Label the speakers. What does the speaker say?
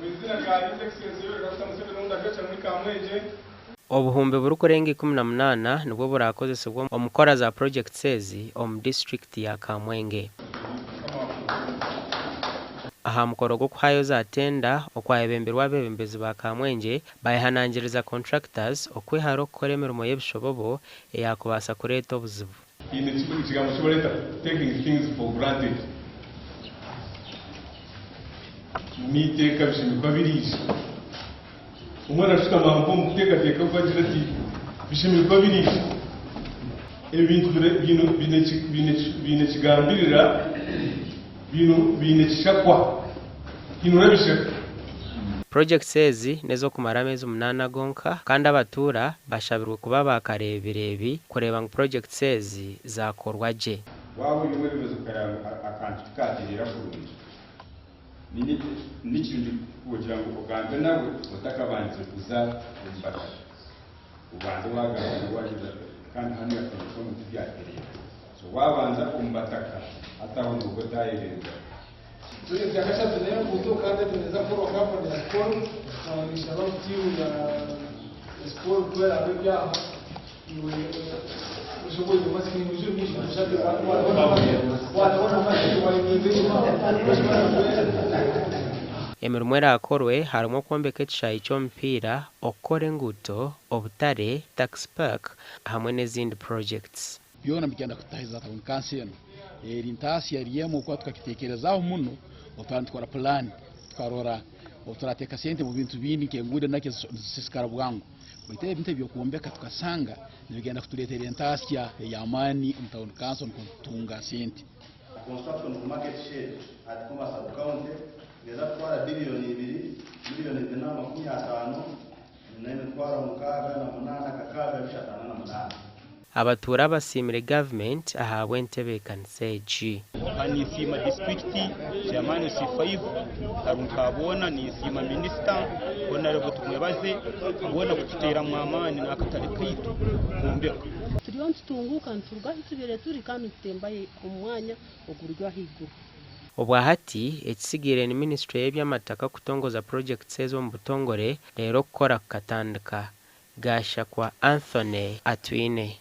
Speaker 1: Mu izina rya His Excellency Yoweri Kaguta Museveni ou ndajwekyera muri Kamwengye.
Speaker 2: Obuhumbi burikurenga 18 nibwo buraakozesibwe omu kukora za purogyekiti ezi omu disiturikiti ya Kamwenge. Aha mukoro gw'okuhayo za tenda okwayebembirwe abeebembezi ba Kamwengye bayehanangiriza contractors okwehara okukora emirimo y'ebishobobo eyaakubaasa kureeta obuzibu.
Speaker 1: Haine ekigambo eki bareeta taking things for granted. N'eiteeka bishemereire kuba biriija. Omwe arashutama aho omu kuteekateeka kwe agira ati, Bishemereire kuba biriija. Ebintu biine ekigambirira, biine ekishakwa, haine orabishaka.
Speaker 2: Purojekiti ezi n'ez'okumara ameezi munaana gonka kandi abatuura bashabirwe kuba baakareebireebi kureeba ngu purojekiti ezi zaakorwa gye.
Speaker 3: Waaba ori omwebembezi okareba ngu akantu tikatereera kurungi, ni kirungi kugira ngu ogambe nawe otakabandize kuza omu bataka. Obanze waagamba nawe waaheza kandi hanu yakugira ngu tibyatereera. So waabanza omu bataka hati aho nooba otaayebembera.
Speaker 4: Purojekiti ya kashatu n'enguuto kandi egi neeza kukorwa kampani ya Skol. Naaba ninshaba ngu tiimu ya Skol ku eraabe eri aha iwe
Speaker 2: Emirimo eraakorwe harimu okwombeka ekishaayi ky'omupiira, okukora enguuto, obutare, taxi park hamwe n'ezindi projects.
Speaker 5: Byona nibigenda kutahiza town council enu. Eri ntaasya eri emwe okuba tukakitekerezaaho muno obu twaba nitukora pulaani tukarora obu turateeka sente omu bintu bindi nk'enguudo nakyo nizisiisikara bwangu. Baitu ebintu eby'okwombeka tukasanga nibigenda kutuleetera entaasya ey'amaani omu town council nukwo tutunga sente.
Speaker 6: Construction of market shed at Koma Sub County neeza kutwara biliyoni ibiri, miliyoni 250 6068.
Speaker 2: Abatuura basiimire gavumenti ahabw'entebeekanisa egi.
Speaker 7: Aha ninsiima disiturikiti, chairman C5, hariho nka boona, ninsiima minisita, Honarebo Tumwebaze, boona kututeeramu amaani n'akatare kaitu kwombeka.
Speaker 8: Turiyo nitutunguuka nituruga ahu tubaire turi kandi nitutemba omu mwanya oguri ahaiguru.
Speaker 2: Obwahati ekitsigaire ni minisiture y'eby'amataka kutongoza purogyekiti ezi omu butongore reero okukora kukatandika. Gashakwa Anthony Atwine.